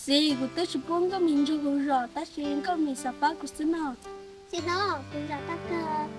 Txiv, kuv twb tsis pub Nkauj Mim nrog kuv zom, tab sis Nkauj Mim xav pab kuv xwb no. Txiv no, kuv zom tau kawg.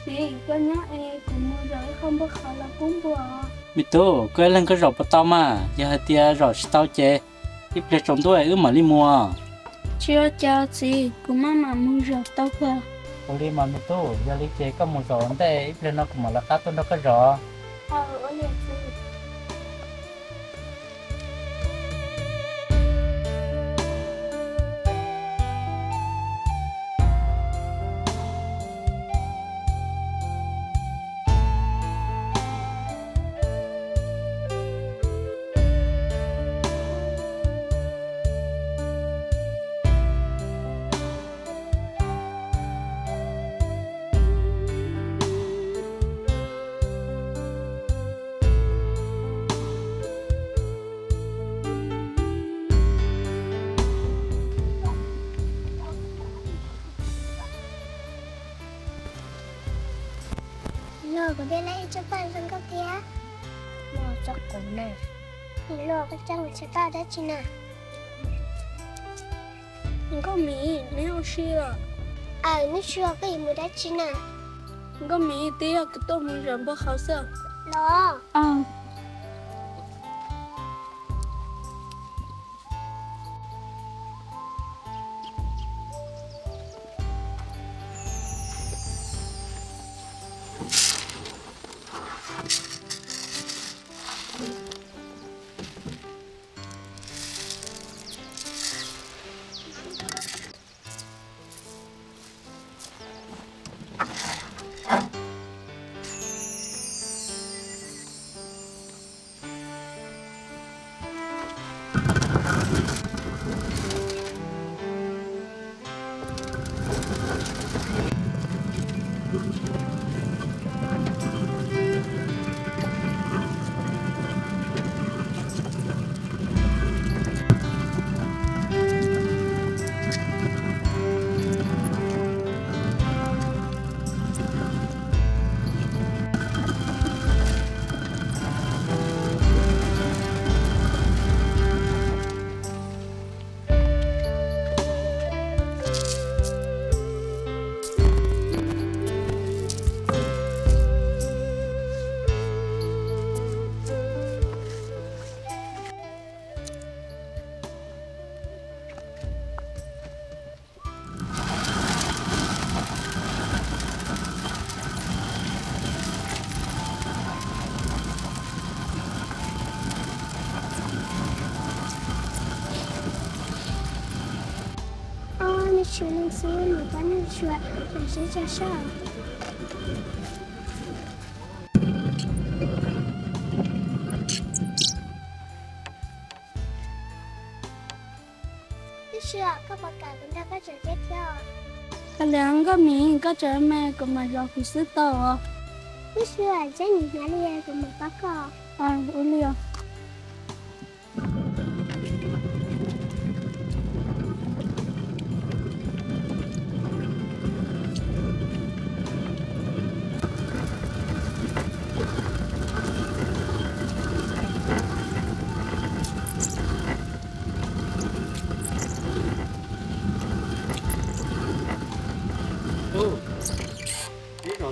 Txiv, koj nyob es kuv mus zom ib qho npawg qhov los pub npua. Me tub, koj ib leeg koj zom puas tau mas? Yog hais tias zom tsis tau ces ib pliag tsaus ntuj wb mam li mus. Tsis ua cas txiv, kuv maj mam mus zom tau kawg. Ua li mas me tub, yog li ces koj mus zom ua ntej, ib pliag no kuv mam lawv qab tuaj nrog koj zom. Los kuv de laj ib tsob paj zoo nkauj thiab. Los tsob qub na. Los koj coj mus tshais paj dab tsi na? Nkauj Mim, neb ua si os? Aws, neb tsis ua koj yuav mus dab tsi na? Nkauj Mim, twb yog kuv tuaj mus zom npua qhauv xwb. Los. Ob, nej tsis ua li xwb, mus pab nej tsuas, mus sib tso soj. Tib si, koj puas kam kuv nrog koj zom teb thiab? Kav liam Nkauj Mim, koj tseem me kuv mam zov kuv xwb tau os. Tib si, txhob hnyav li, kuv mam pab koj. Ua li os.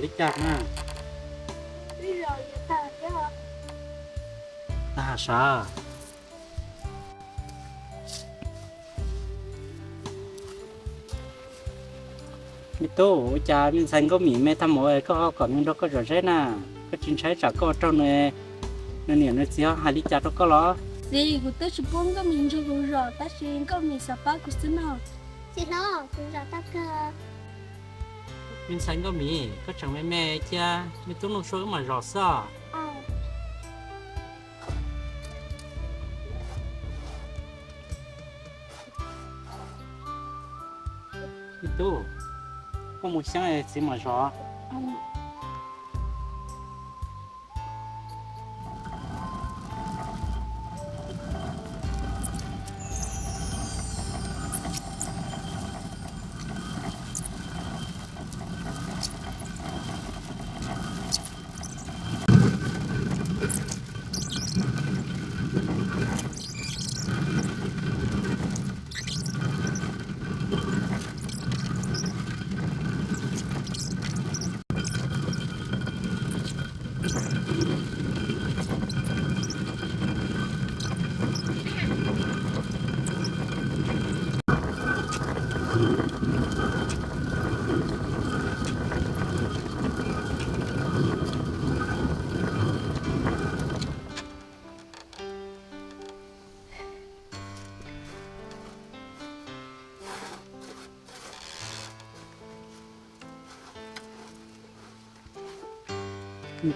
Li cas na? Tag sav. Me tub, ua cas me ntxhais Nkauj Mim me tag mus koj ho kom nws nrog koj zom zeb na? Koj tsis ntshai tsam koj ua raug nws, nws niam nws txiv ho hais li cas rau koj los? Txiv, kuv twb tsis pub Nkauj Mim nrog kuv zom, tab sis Nkauj Mim xav pab kuv xwb no. Txiv hlob, kuv zom tau kawg. Me ntxhais Nkauj Mim, koj tseem me me cia me tub Nuj Sua wb mam zom xwb os. Me tub, koj mus xyab txiv mam zom.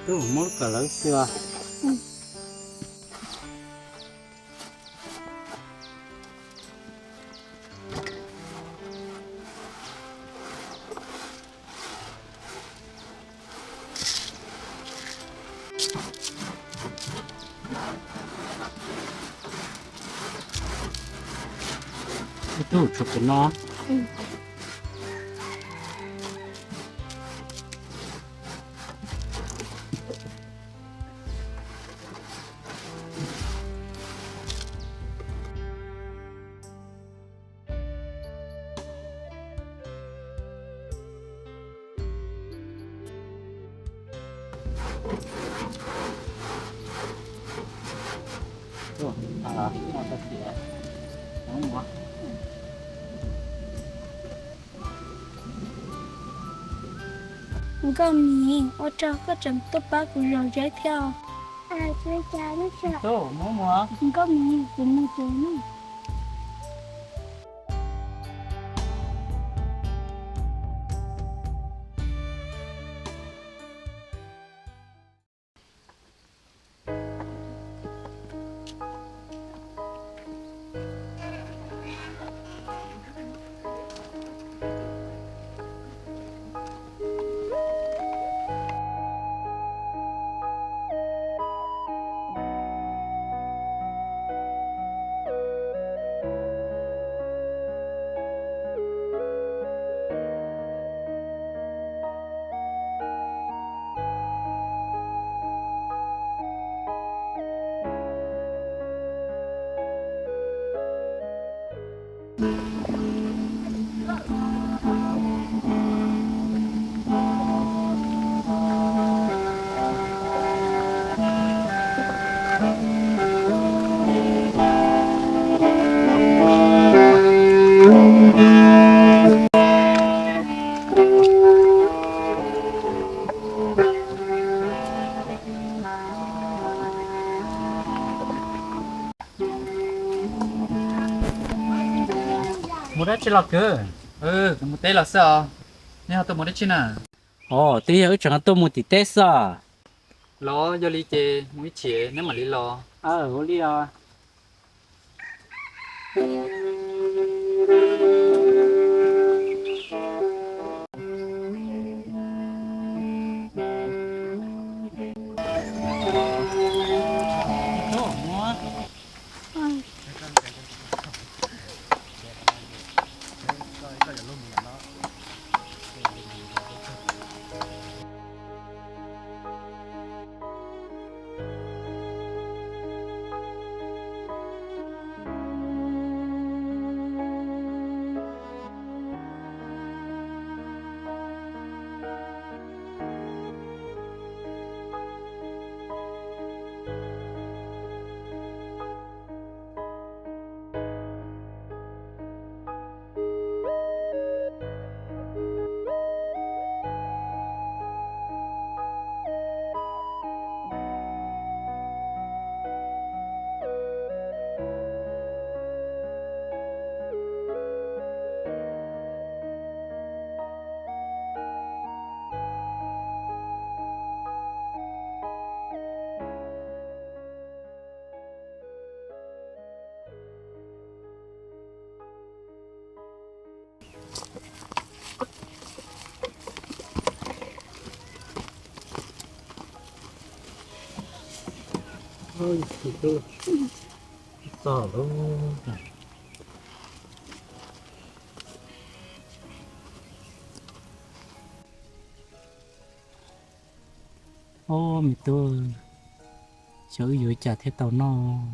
Tub, muab lub kawm lawv xwb os. Tub, tshuav pem no. Nkauj Mim, ua tsaug koj tseem tuaj pab kuv zom zeb thiab. Nkauj Mim, kuv mus tsev na. Mus dab tsi los kwv? Mus teb los xwb os. Neb ho tuaj mus dab tsi na? Os, twb yog wb tseem tuaj mus tim teb xwb. Los yog li ces mus ib chim neb mam li los. Ua li os. Ob, me tub, xyov wb yuav ua cas thiaj tau noj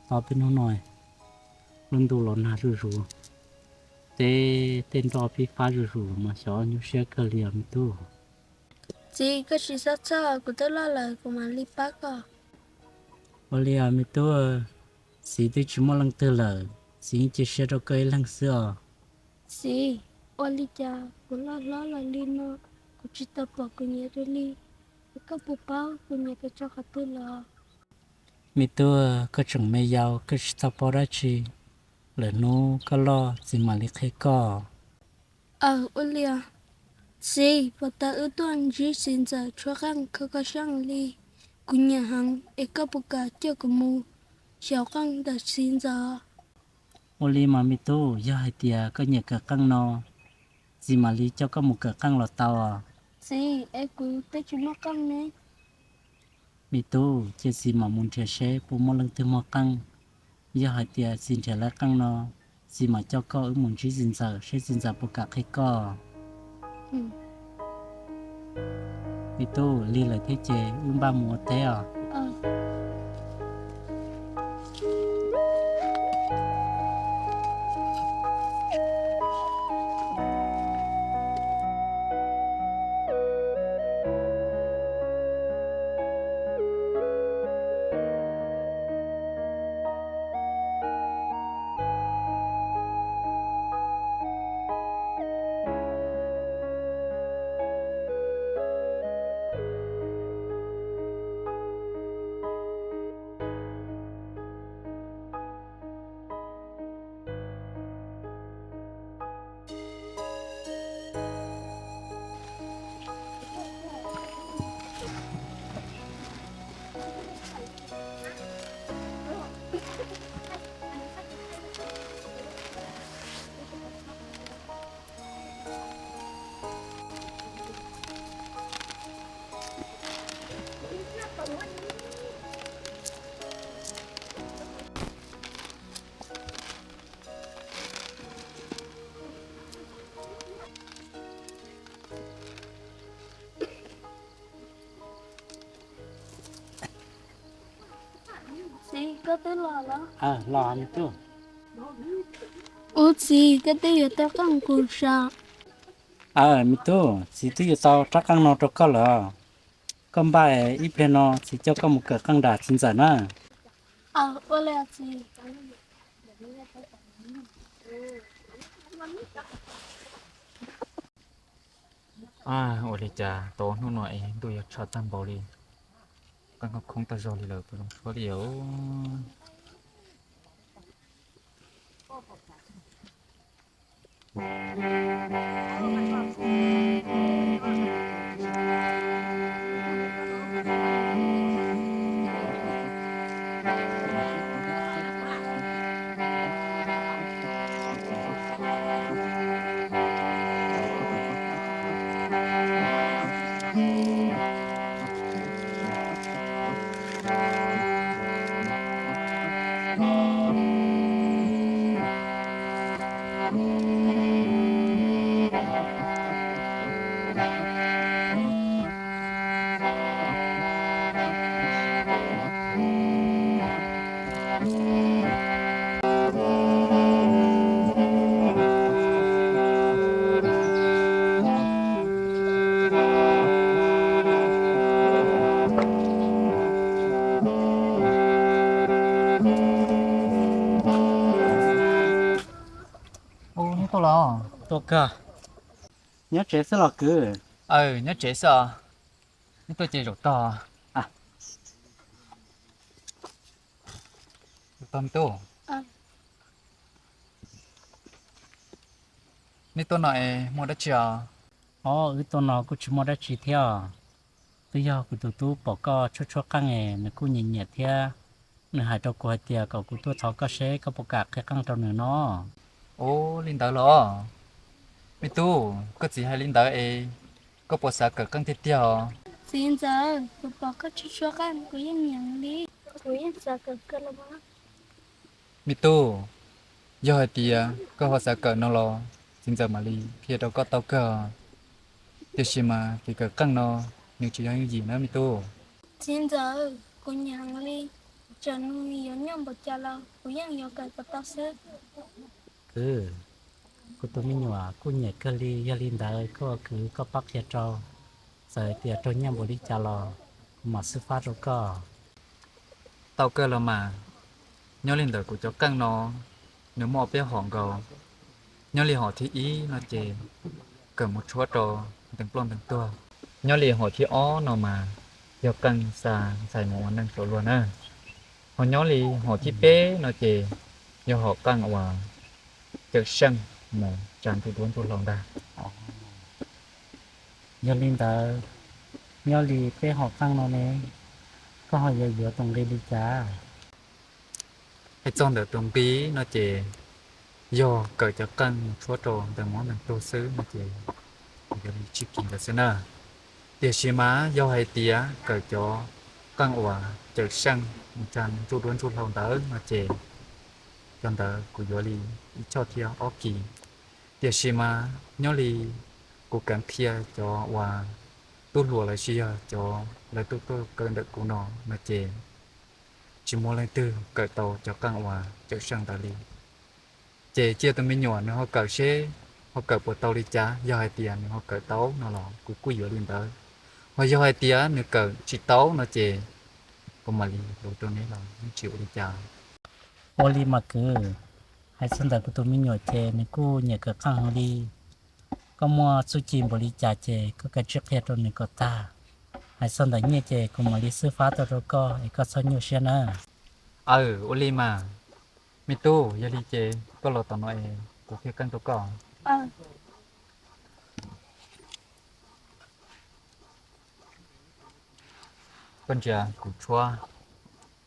tau peb hnub no. Lub ntuj los nag zuj zus, teb tej nroj pib fab zuj zus mas xyov nyuaj siab kawg li os me tub. Txiv, koj tsis txhob txhawj, kuv twb loj lawm kuv mam li pab koj. Ua li os me tub, txiv twb tsis muaj leej twg lawm, txiv yeej cia siab rau koj ib leeg xwb os. Txiv, ua li cas kuv loj hlob los li no, kuv tsis tau pom kuv niam dua li, es koj puas paub kuv niam pw rau qhov twg los? Me tub, koj tseem me yau koj tsis txhob paub dab tsi, lwm hnub koj loj txiv mam li qhia koj. Aw, ua li os. Txiv, puag ta wb tuaj ntsib txiv ntxawm tshuab qeej kho kho siab li, kuv nyiam heev es koj puas kam coj kuv mus xyaum qeej ntawm txiv ntxawm? Ua li mas me tub, yog hais tias koj nyiam kawm qeej no, txiv mam li coj koj mus kawm qeej los tau os. Txiv, es kuv twb tsis muaj qeej ne. Me tub, cia txiv mam mus nrhiav seb puas muaj leej twg muaj qeej. Yog hais tias txiv nrhiav lawv qeej no, txiv mam coj koj wb mus ntsib txiv ntxawm seb txiv ntxawm puas kam qhia koj. Me tub, lig lawm thiab ces wb npaj mus ua teb os. Txiv, koj twb los los? Los me tub. Ub txiv, koj twb yuav tau qeej kuv sav. Aw me tub, txiv twb yuav tau rab qeej no rau koj lawm. Koj npaj ib pliag no txiv coj koj mus kawm qeej nram txiv ntxawm na. Ua li txiv. Ua li cas tau hnub no es ntuj yuav tshaj tag npaum li, qeej khoob tag zog li lawm, puas zoo tshuab li os. Ub, neb tuaj los? Tuaj kawg. Nyob tsev xwb los kwv? Aw, nyob tsev xwb os. Neb tuaj ces zaum tog. Tog me tub. Neb tuaj no es muaj dab tsi os? Os, wb tuaj no kuj tsis muaj dab tsi thiab os. Twb yog kuv tus tub pom koj tshuab tshuab qeej es nws kuj nyiam nyiam thiab. Nws hais rau kuv hais tias kom kuv tuaj thov koj seb koj puas kam qhia qeej rau nws no. Ub, li ntawd los? Me tub, koj txiv hais li ntawd es koj puas xav kawm qeej tiag tiag os? Txiv ntxawm, kuv pom koj tsis tshua qeej kuv yeej nyiam li. Kuv yeej xav kawm kawg los mas. Me tub, yog hais tias koj ho xav kawm no los txiv ntxawm mam li qhia rau koj tau kawg. Tiam sis mas kev kawm qeej no nws tsis yog yooj yim na me tub. Txiv ntxawm, kuv nyiam heev li, txawm nws yuav nyuaj npaum cas los kuv yeej yuav kawm kom tau xwb. Kwv, kuv tus me nyuam kuj nyiam kawg li, yog li ntawd koj ua kwv koj pab qhia rau, txawm tias raug nyuaj npaum li cas los kuv mam xwb fab rau koj. Tau kawg los mas, nyob li ntawm kuv cov qeej no nws muaj ob peb hom nkaus. Nyob li hom thib ib no ces kawm mus tshuab rau ntees ploj ntees tuag. Nyob li hom thib ob no mas yog qeej xa ntxhais mus ua neej saum luag na. Ho nyob li hom thib peb no ces yog hom qeej uas cawm seej mus tsa ntsuj duab ntsuj hlauv ntag. Yog li ntawd, nyob li peb hom qeej no ne, koj ho yuav yuav tus nqi li cas? Hais txog ntawm tus nqi no ces yog kawm cov qeej mus tshuab rau ntees mob ntees tuag xwb no ces kuv yuav li tsib kis ntawd xwb na. Tiam sis mas yog hais tias kawm cov qeej uas cawm seej mus tsa ntsuj duab ntsuj hlauv ntawd no ces cov ntawd kuv yuav li ib choj thiab ob kis. Tiam sis mas nyob li kuv kawm qhia cov uas tub hluas los sis yog cov lawv tuaj tuaj kawm ntawm kuv no no ces tsis muaj leej twg kawm tau cov qeej uas cawm seej ntawd li. Ces cia tus me nyuam nws ho kawm seb ho kawm puas tau li cas, yog hais tias nws ho kawm tau no los kuv kuj yuav li ntawd, ho yog hais tias nws kawm tsis tau no ces kuv mam li hloov rau neb los yeej tsis ua li cas. Ua li mas kwv, hais txog ntawm kuv tus me nyuam ces nws kuj nyiam kawm qeej heev li. Koj muaj txuj ci npaum li cas ces koj kav tsij qhia rau nws kom tag. Hais txog ntawm nyiaj ces kuv mam li xwb fab tau rau koj es koj txhob nyuaj siab na. Aw, ua li mas. Me tub, yog li ces koj los tom no es kuv qhia qeej rau koj. Koj ntsia kuv tshuab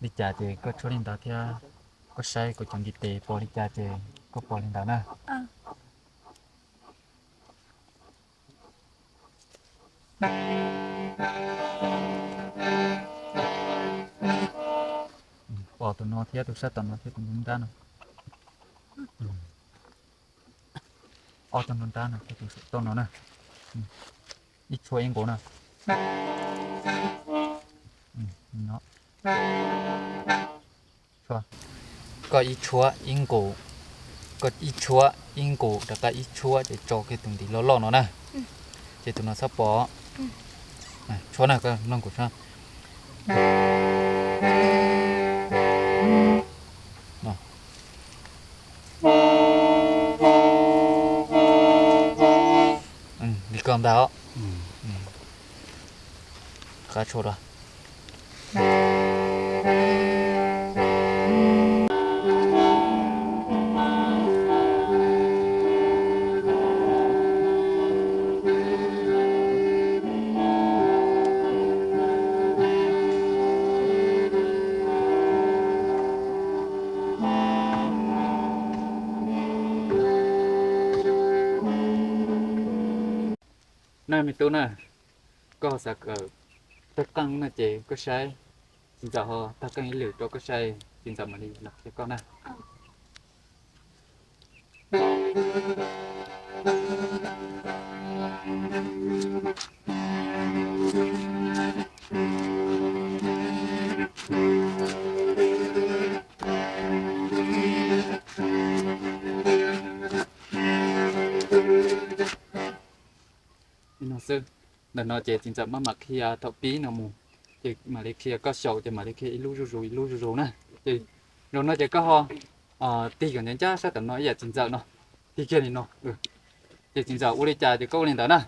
li cas ces koj tshuab li ntawd thiab, koj saib kuv cov ntiv tes pos li cas ces koj pos li ntawd na. Pos tus no thiab tus sab tom no thiab tus nrab no. Ob tug nrab no thiab tus saum toj no na. Ib tshuab ib nkaus na. Koj ib tshuab ib nkaus, koj ib tshuab ib nkaus rov qab ib tshuab ces tso kiag tus ntiv loj loj no na. Ces tus no txhob pos. Tshuab na, koj mloog kuv tshuab. Li koj ntag os. Qab tshuab dua. Na me tub na, koj xav kawm tag qeej no ces koj saib, txiv ntxawm ho tag qeej ib lwm rau koj saib, txiv ntxawm mam li los qhia koj na. Li no xwb, ntawm no ces txiv ntxawm maj mam qhia thaum pib no mus, ces mam li qhia koj xyaum ces mam li qhia ib lub zuj zus ib lub zuj zus na. Ces zaum no ces koj ho tig kom ncaj ncaj sab tom no ib yam txiv ntxawm no, tig kiag li no. Ces txiv ntxawm ua li cas ces koj ua li ntawd na.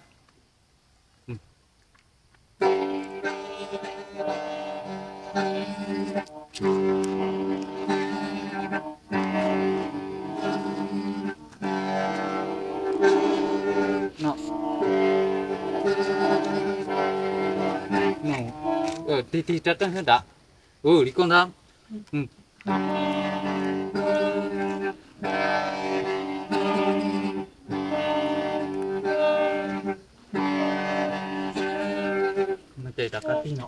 Tig tig rab qeej xwb nrad. Li koj ntag. No, Rov qab tib no.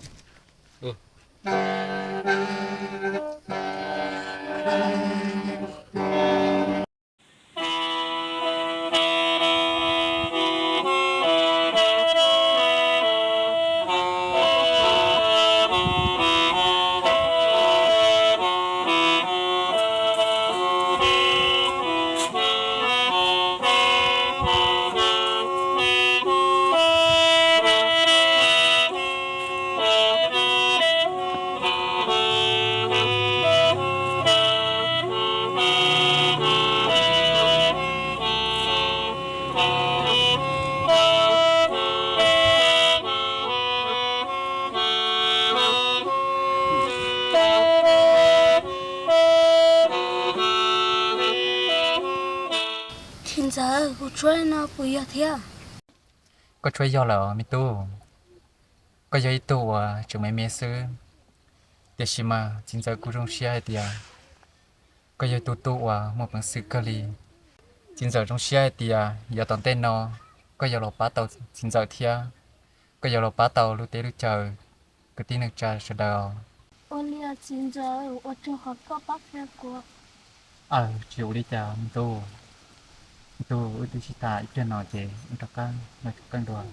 Txiv ntxawm, kuv tshuab no puas yog thiab? Koj tshuab yog lawm me tub. Koj yog ib tug uas tseem me me xwb, tiam sis mas txiv ntxawm kuj zoo siab hais tias koj yog tus tub uas muaj peev xwm kawg li. Txiv ntxawm zoo siab hais tias yav tom ntej no koj yuav los pab tau txiv ntxawm thiab koj yuav los pab tau lub teb lub chaw, kwv tij neej tsa sawv daws. Ua li txiv ntxawm, ua tsaug qhov koj pab qhia kuv. Aw, tsis ua li cas me tub. Me tub, wb twb sib tham ib pliag no ces wb rov qab los tsev kawm dua.